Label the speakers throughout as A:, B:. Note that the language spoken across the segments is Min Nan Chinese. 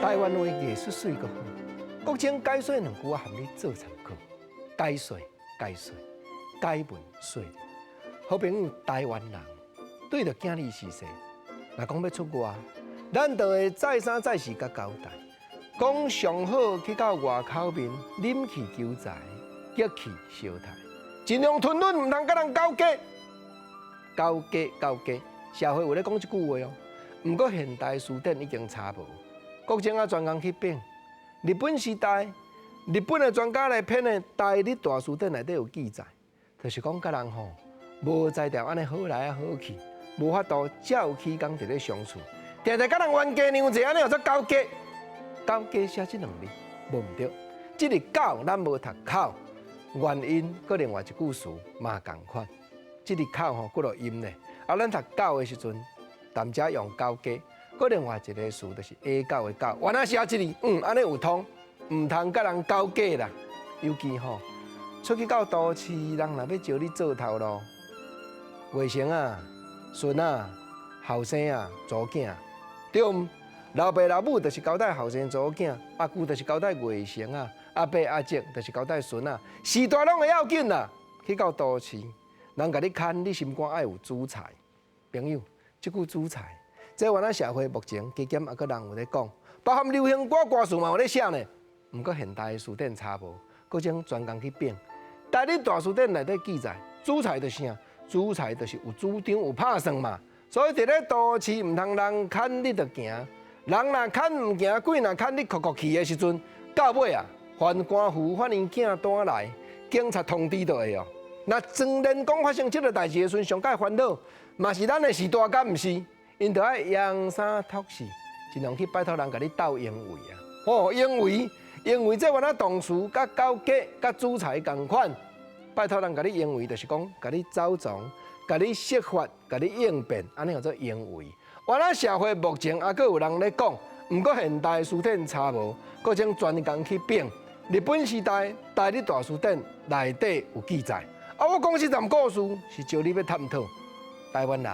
A: 台灣話藝術媠閣好，國情解說兩句我含你做參考。解說解說解文說理，好朋友台灣人對著囝兒時勢，若講欲出外，咱就會再三再四共交代，講上好去到外口面忍氣求財，激氣相殺，盡量吞忍，毋通共人勾結，勾結勾結。社會有咧講這句話哦，毋過現代辭典已經查無。國情啊，專工去編。日本時代，日本的專家來編的《台日大辭典》內底有記載，就是講佮人吼無才調按呢好來啊好去，無法度照起工佇咧相處，定定佮人冤家娘濟按呢叫做勾結。勾結寫這兩字無毋對，這个狗咱無讀口，原因閣另外一句詞嘛仝款。這个口吼幾落音咧，啊，咱讀狗的時陣，踮遮用勾結。閣另外一個詞就是下狗的狗，原來寫這个，按呢有通，毋通佮人勾結啦。尤其吼，出去到都市，人若欲招你做頭路，外甥啊、孫啊、後生啊、查某囝，對毋？老爸老母就是交代後生查某囝，阿舅就是交代外甥啊，阿伯阿叔就是交代孫啊，時代攏會要緊啦。去到都市，人共你牽，你心肝愛有主宰。朋友，這句主宰。這原來社會目前加減猶閣人有咧講，包含流行歌歌詞嘛有咧寫呢。毋過現代辭典查無，閣種專工去編。台日大辭典內底記載，主宰就是啥？主宰就是有主張、有拍算嘛。所以佇咧都市毋通人牽你就行，人若牽毋行，鬼若牽你哭哭去的時陣，到尾啊，法官府法院寄單來，警察通知就會哦。若莊連講發生這个代誌的時陣，上蓋煩惱，嘛是咱的序大敢毋是？𪜶著愛揚衫脫勢，盡量去拜託人共你鬥應為啊！哦，應為應為這原來動詞佮勾結佮主宰仝款，拜託人共你應為，就是講共你走傱、共你設法、共你應變，按呢叫做應為。原來社會目前猶閣有人咧講，毋過現代辭典查無，閣種專工去編。日本時代台日大辭典內底有記載。啊，我講這段故事是招你欲探討台灣人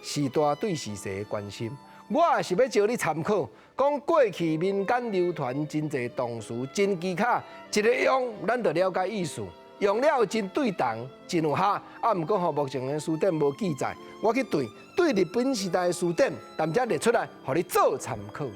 A: 序大對時勢的關心，我也是欲招你參考，講過去民間流傳真濟動詞，真技巧，一个用咱就了解意思，用了真對同，真有效。啊，毋過吼，目前的辭典無記載，我去對對日本時代的辭典，踮遮列出來，予你做參考啦。